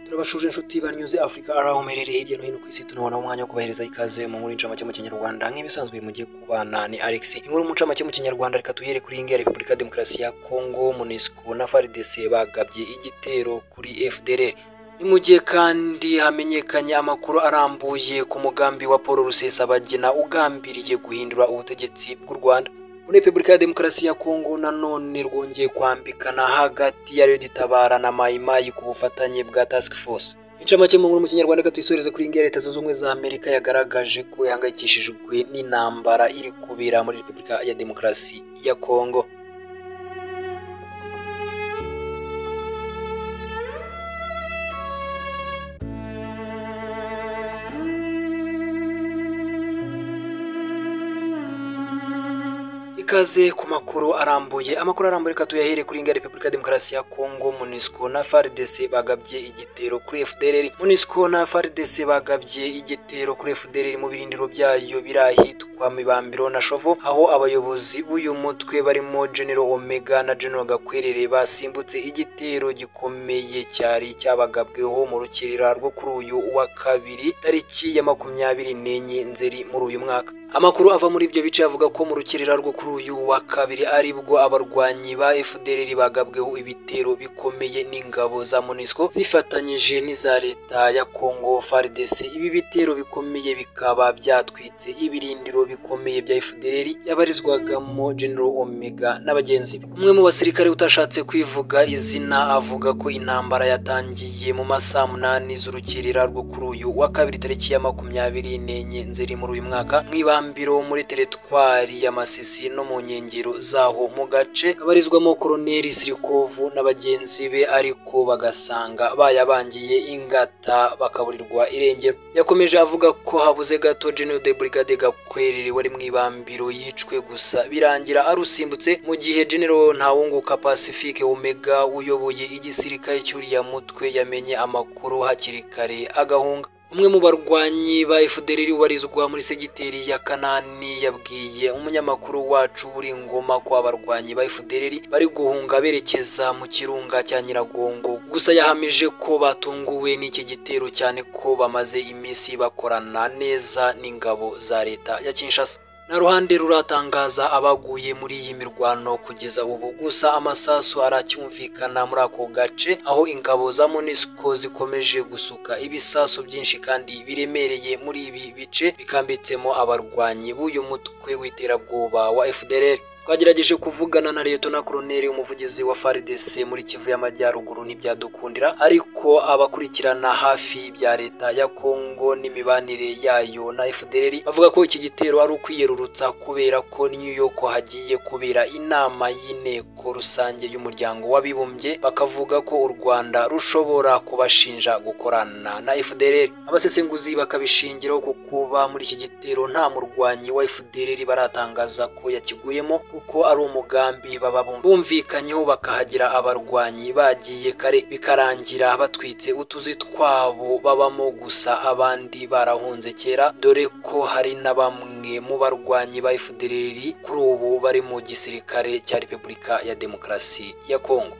Turabashuje inshuti banyuze Africa araho merereye hirya no hino ku isi, tunabona umwanya wo kubahereza ikaze mu nkuru incamake mu Kinyarwanda. Nk'ibisanzwe mugiye kubana ni Alex. Inkuru mu ncamake mu Kinyarwanda reka tuhere kuri iyi Repubulika Demokarasi ya Kongo. MONUSCO na FARDC bagabye igitero kuri FDLR. Ni mu gihe kandi hamenyekanye amakuru arambuye ku mugambi wa Paul Rusesabagina ugambiriye guhindura ubutegetsi bw'u Rwanda. Muri Repubulika ya Demokarasi ya Kongo nanone rwongeye kwambikana hagati ya RED-Tabara na Mai Mai ku bufatanye bwa Task Force. Incamake mu nkuru mu Kinyarwanda reka tuyisoreze kuri iyi Leta Zunze Ubumwe za Amerika yagaragaje ko ihangayikishijwe n'intambara iri kubera muri Repubulika ya Demokarasi ya Kongo. Ikaze ku makuru arambuye. Amakuru arambuye reka tuyahere kuri inga Repubulika Demokarasi ya Kongo. MONUSCO na FARDC bagabye igitero kuri FDLR. MONUSCO na FARDC bagabye igitero kuri FDLR mu birindiro byayo birahitwa Mibambiro na Shovo, aho abayobozi b'uyu mutwe barimo General Omega na General Gakwerere basimbutse igitero gikomeye cyari cyabagabweho mu rukirira rwo kuri uyu wa kabiri tariki ya 24 Nzeri muri uyu mwaka. Amakuru ava muri ibyo bice avuga ko mu rukirira rwo kuri uyu wa kabiri aribwo abarwanyi ba FDLR bagabweho ibitero bikomeye n'ingabo za MONUSCO zifatanyije n'iza leta ya Kongo FARDC. Ibi bitero bikomeye bikaba byatwitse ibirindiro bikomeye bya FDLR yabarizwagamo General Omega n'abagenzi be. Umwe mu basirikare utashatse kwivuga izina avuga ko intambara yatangiye mu masaha 8 z'urukirira rwo kuri uyu wa kabiri tariki ya 24 Nzeri muri uyu mwaka Mwibambiro muri teritwari ya Masisi no mu nkengero zaho mu gace kabarizwamo Colonel Sirikovu n'abagenzi be, ariko bagasanga bayabangiye ingata bakaburirwa irengero. Yakomeje avuga ko habuze gato General de Brigade Gakwerere wari Mwibambiro yicwe, gusa birangira arusimbutse, mu gihe General Ntawunguka Pacifique Omega uyoboye igisirikare cy'uriya mutwe yamenye amakuru hakiri kare agahunga. Umwe mu barwanyi ba FDLR ubarizwa muri segiteri ya Kanani yabwiye umunyamakuru wacu uri Ngoma ko abarwanyi ba FDLR bari guhunga berekeza mu kirunga cya Nyiragongo, gusa yahamije ko batunguwe n'iki gitero cyane ko bamaze iminsi bakorana neza n'ingabo za leta ya Kinshasa. Na ruhande ruratangaza abaguye muri iyi mirwano kugeza ubu, gusa amasasu aracyumvikana muri ako gace aho ingabo za MONUSCO zikomeje gusuka ibisasu byinshi kandi biremereye muri ibi bice bikambitsemo abarwanyi b'uyu mutwe w'iterabwoba wa FDLR. Twagerageje kuvugana na Liyetona Koloneli umuvugizi wa FARDC muri Kivu y'Amajyaruguru ntibyadukundira, ariko abakurikirana hafi bya leta ya Kongo n'imibanire yayo na FDLR bavuga ko iki gitero ari ukwiyerurutsa kubera ko New York hagiye kubera inama y'inteko rusange y'umuryango w'abibumbye, bakavuga ko u Rwanda rushobora kubashinja gukorana na FDLR. Abasesenguzi bakabishingiraho ku kuba muri iki gitero nta murwanyi wa FDLR baratangaza ko yakiguyemo, kuko ari umugambi baba bumvikanyeho bakahagira abarwanyi bagiye kare bikarangira batwitse utuzi twabo babamo, gusa abandi barahunze kera, dore ko hari na bamwe mu barwanyi ba FDLR kuri ubu bari mu gisirikare cya Repubulika ya Demokarasi ya Kongo.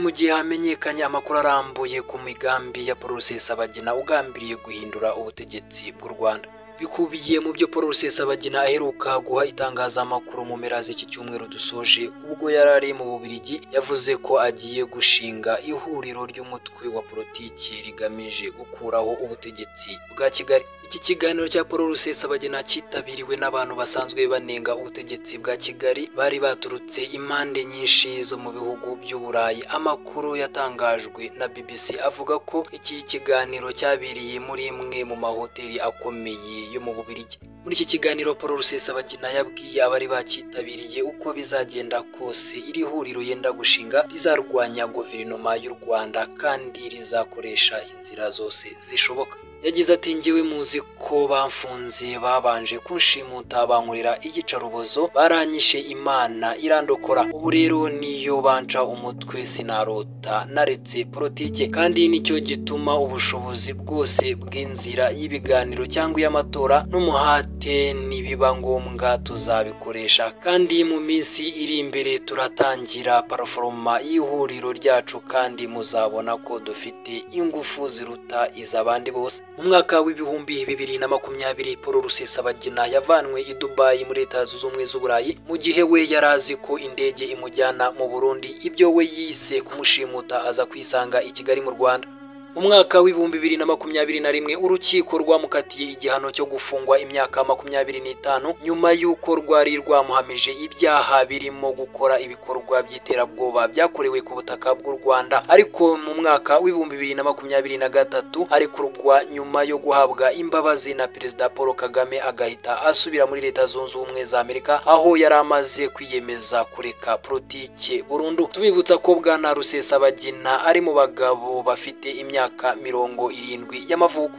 Mu gihe hamenyekanye amakuru arambuye ku migambi ya Paul Rusesabagina ugambiriye guhindura ubutegetsi bw'u Rwanda, bikubiye mu byo Paul Rusesabagina aheruka guha itangazamakuru mu mpera z'iki cyumweru dusoje, ubwo yari ari mu Bubiligi. Yavuze ko agiye gushinga ihuriro ry'umutwe wa politiki rigamije gukuraho ubutegetsi bwa Kigali. Iki kiganiro cya Paul Rusesabagina cyitabiriwe n'abantu basanzwe banenga ubutegetsi bwa Kigali bari baturutse impande nyinshi zo mu bihugu by'Uburayi. Amakuru yatangajwe na BBC avuga ko iki kiganiro cyabereye muri imwe mu mahoteli akomeye yo mu Bubiligi. Muri iki kiganiro Paul Rusesabagina yabwiye abari bakitabiriye uko bizagenda kose iri huriro yenda gushinga rizarwanya guverinoma y'u Rwanda kandi rizakoresha inzira zose zishoboka. Yagize ati njyewe muzi ko bamfunze, babanje kunshimuta, bankorera iyicarubozo, baranyishe, Imana irandokora. Ubu rero niyo banca umutwe sinarota naretse politike, kandi nicyo gituma ubushobozi bwose bw'inzira y'ibiganiro cyangwa iy'amatora n'umuhate nibiba ngombwa tuzabikoresha, kandi mu minsi iri imbere turatangira paraforoma y'ihuriro ryacu kandi muzabona ko dufite ingufu ziruta iz'abandi bose. Mu mwaka w'2020 Paul Rusesabagina yavanwe i Dubai muri Leta Zunze Ubumwe z'Uburayi mu gihe we yarazi ko indege imujyana mu Burundi, ibyo we yise kumushimuta aza kwisanga i Kigali mu Rwanda. Mu mwaka w'2021 urukiko rwamukatiye igihano cyo gufungwa imyaka 25 nyuma y'uko rwari rwamuhamije ibyaha birimo gukora ibikorwa by'iterabwoba byakorewe ku butaka bw'u Rwanda. Ariko mu mwaka w'2023 arekurwa nyuma yo guhabwa imbabazi na Perezida Paul Kagame, agahita asubira muri Leta Zunze Ubumwe za Amerika aho yari amaze kwiyemeza kureka politike burundu. Tubibutsa ko Bwana Rusesabagina ari mu bagabo bafite imyaka 70 y'amavuko.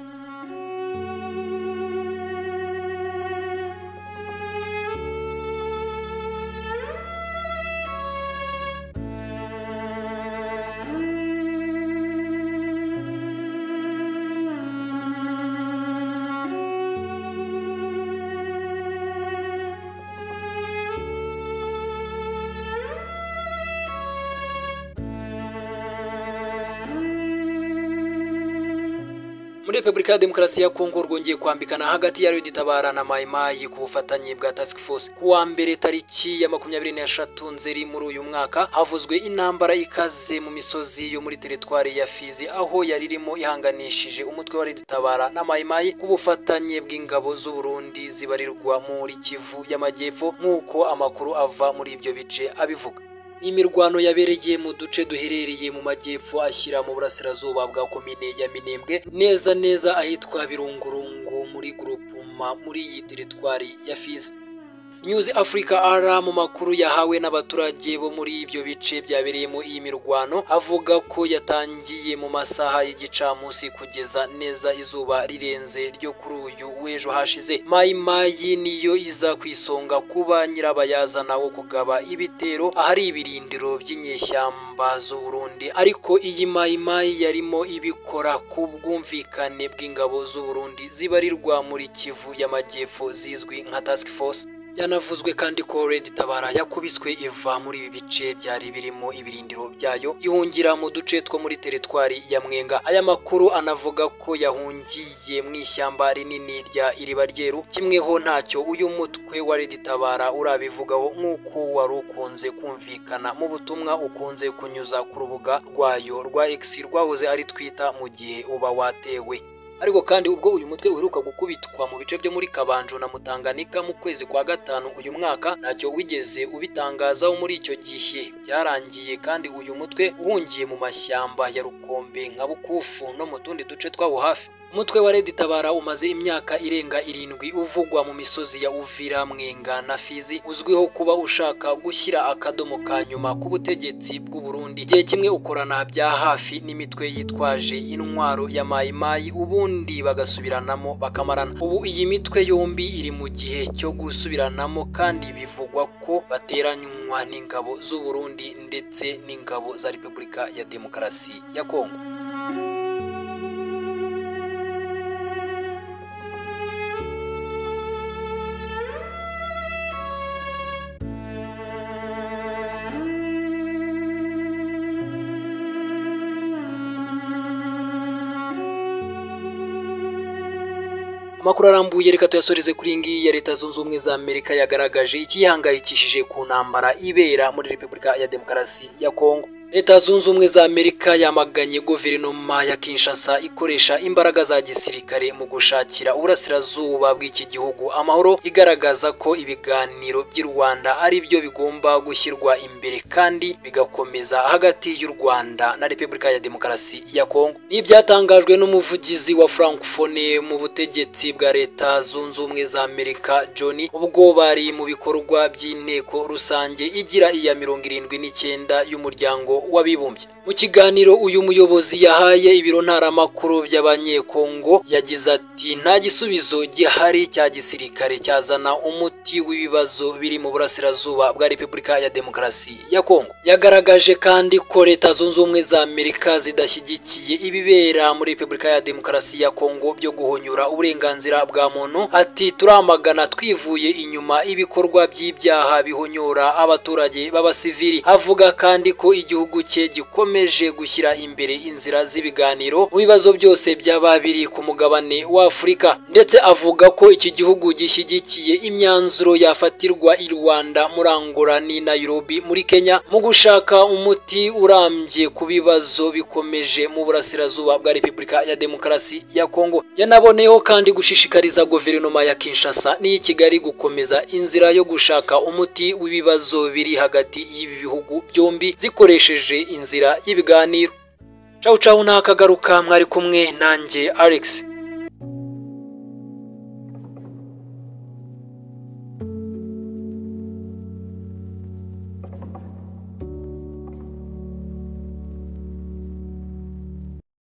Muri Repubulika ya Demokarasi ya Kongo rwongeye kwambikana hagati ya Red Tabara na Mai Mai ku bufatanye bwa Task Force. Kuwa mbere tariki ya 23 Nzeri muri uyu mwaka havuzwe intambara ikaze mu misozi yo muri teritwari ya Fizi, aho yari irimo ihanganishije umutwe wa Red Tabara na Mai Mai ku bufatanye bw'ingabo z'u Burundi zibarirwa muri Kivu y'Amajyepfo, nk'uko amakuru ava muri ibyo bice abivuga. Imirwano yabereye mu duce duherereye mu majyepfo ashyira mu burasirazuba bwa komine ya Minembwe, neza neza ahitwa Birungurungu muri groupement muri iyi teritwari ya Fizi. News Africa R mu makuru yahawe n'abaturage bo muri ibyo bice byabereyemo iyi mirwano avuga ko yatangiye mu masaha y'igicamunsi kugeza neza izuba rirenze ryo kuri uyu w'ejo hashize. Mai Mai niyo iza kwisonga kuba nyirabayazana wo kugaba ibitero ahari ibirindiro by'inyeshyamba z'u Burundi, ariko iyi Mai Mai yarimo ibikora ku bwumvikane bw'ingabo z'u Burundi zibarirwa muri Kivu y'Amajyepfo zizwi nka Task Force. Byanavuzwe kandi ko Red Tabara yakubiswe iva muri ibi bice byari birimo ibirindiro byayo ihungira mu duce two muri teritwari ya Mwenga. Aya makuru anavuga ko yahungiye mu ishyamba rinini rya Iriba Ryeru. Kimweho ntacyo uyu mutwe wa Red Tabara urabivugaho nk'uko wari ukunze kumvikana mu butumwa ukunze kunyuza ku rubuga rwayo rwa X rwahoze ari Twitter mu gihe uba watewe. Ariko kandi ubwo uyu mutwe uheruka gukubitwa mu bice byo muri Kabanjo na Mutanganika mu kwezi kwa 5 uyu mwaka ntacyo wigeze ubitangazaho. Muri icyo gihe byarangiye kandi uyu mutwe uhungiye mu mashyamba ya Rukombe nka Bukufu no mu tundi duce twawo hafi. Umutwe wa Red Tabara umaze imyaka irenga 7 uvugwa mu misozi ya Uvira, Mwenga na Fizi, uzwiho kuba ushaka gushyira akadomo ka nyuma ku butegetsi bw'u Burundi. Igihe kimwe ukorana bya hafi n'imitwe yitwaje intwaro ya Mai Mai, ubundi bagasubiranamo bakamarana. Ubu iyi mitwe yombi iri mu gihe cyo gusubiranamo kandi bivugwa ko bateranywa n'ingabo z'u Burundi ndetse n'ingabo za Repubulika ya Demokarasi ya Kongo. Amakuru arambuye reka tuyasoreze kuri ngiyi ya Leta Zunze Ubumwe za Amerika yagaragaje ikihangayikishije ku ntambara ibera muri Repubulika ya Demokarasi ya Kongo. Leta Zunze Ubumwe za Amerika yamaganye guverinoma ya Kinshasa ikoresha imbaraga za gisirikare mu gushakira uburasirazuba bw'iki gihugu amahoro, igaragaza ko ibiganiro by'i Rwanda ari byo bigomba gushyirwa imbere kandi bigakomeza hagati y'u Rwanda na Repubulika ya Demokarasi ya Kongo. Ni ibyatangajwe n'umuvugizi wa Francophonie mu butegetsi bwa Leta Zunze Ubumwe za Amerika John, ubwo bari mu bikorwa by'inteko rusange igira iya 79 y'umuryango w'abibumbye. Mu kiganiro uyu muyobozi yahaye ibiro ntaramakuru by'Abanyekongo yagize ati: nta gisubizo gihari cya gisirikare cyazana umuti w'ibibazo biri mu burasirazuba bwa Repubulika ya Demokarasi ya Kongo. Yagaragaje kandi ko Leta Zunze Ubumwe za Amerika zidashyigikiye ibibera muri Repubulika ya Demokarasi ya Kongo byo guhonyura uburenganzira bwa muntu. Ati: turamagana twivuye inyuma ibikorwa by'ibyaha bihonyora abaturage b'abasivili. Avuga kandi ko igihugu cye gikomeje gushyira imbere inzira z'ibiganiro mu bibazo byose byaba biri ku mugabane wa Afurika, ndetse avuga ko iki gihugu gishyigikiye imyanzuro yafatirwa i Rwanda, muri Angola n'i Nairobi muri Kenya mu gushaka umuti urambye ku bibazo bikomeje mu burasirazuba bwa Repubulika ya Demokarasi ya Kongo. Yanaboneyeho kandi gushishikariza guverinoma ya Kinshasa n'iyi Kigali gukomeza inzira yo gushaka umuti w'ibibazo biri hagati y'ibi bihugu byombi zikoresheje inzira y'ibiganiro. Ciao ciao, nakagaruka, mwari kumwe nanjye Alex.